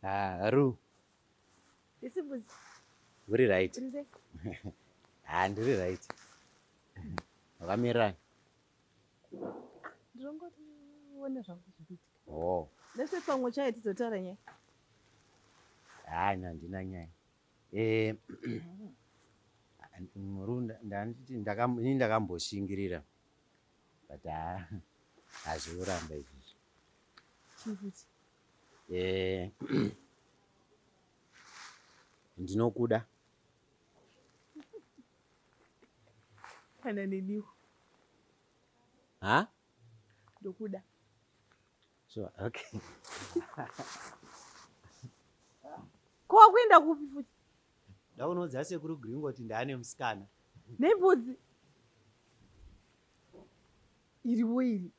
Ah, Ru. Isimbudzi. Uri right. Ah, ndiri right. Wakamirani? Ndinongoti uone zvangu zvikuitika. Oh. Nese pamwe chai tizotaura nyaya. Hayi, handina nyaya. Eh, Ru, ndanditi ini ndakamboshingirira. But ha, hazvikuramba izvizvi. Chii futi? Eh, ndinokuda. Kana neniwo. Ha? Ndokuda. Sure, okay. Ko wakuenda kupi futi? Ndakunoudza sekuru Gringo kuti ndaane musikana. Nembudzi. Iriwo iri.